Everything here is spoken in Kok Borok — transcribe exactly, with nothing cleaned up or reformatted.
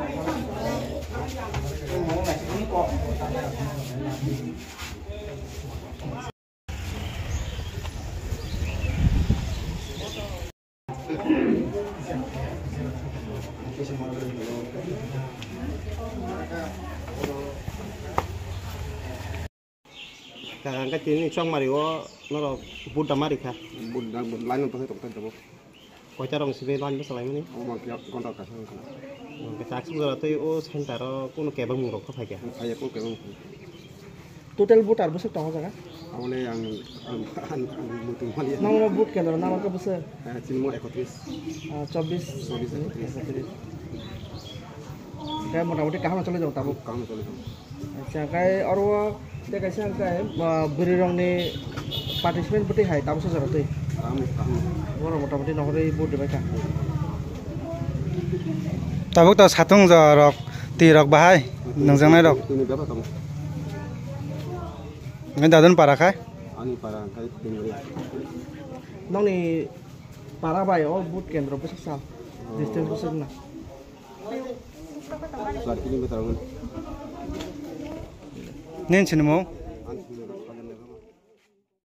Kaka, hwnkhe tini Chongmari o norok vote da ma rikha? Vote da, vote line o tongthai tongthai tabuk. Koita rong simi line bwsa laimani? Omo khe ghonta kaisa wngkha. Hwnkhe chak sujara tei o center o kunu kebengmung rok kha phaikha? Phaiya, kunu kebengmung phaiya. Total voter bwswk tongo jaga? Abole ang, ang, ang, ang muitu maliya. Nang vote kendro nang khe bwswk? Eh, chini mo ekotris. Ah, chobbish? Chobbish, ekotris. Ekotris. Khe motamoti kaham choli tongo tabuk? Kaham choli tongo. Acha, hwnkhe oro tei kaisa hwnkhe, ah, bwrwi rokni participant bwtwi hai tabuk sojaro twi. Kaham, kaham. Borok motamoti nohorwi vote rwbaikha. Tabuk to satung jorok, twi rok bahai, nwngjaknai rok. Twi ni bebak tongo. Ngai dadun para khai? Ani para khai twi ni. Nokni para bai o vote kendro bwswk sa? Oh. Distance bwswk na? Char kilometer wng. Nini sinimung?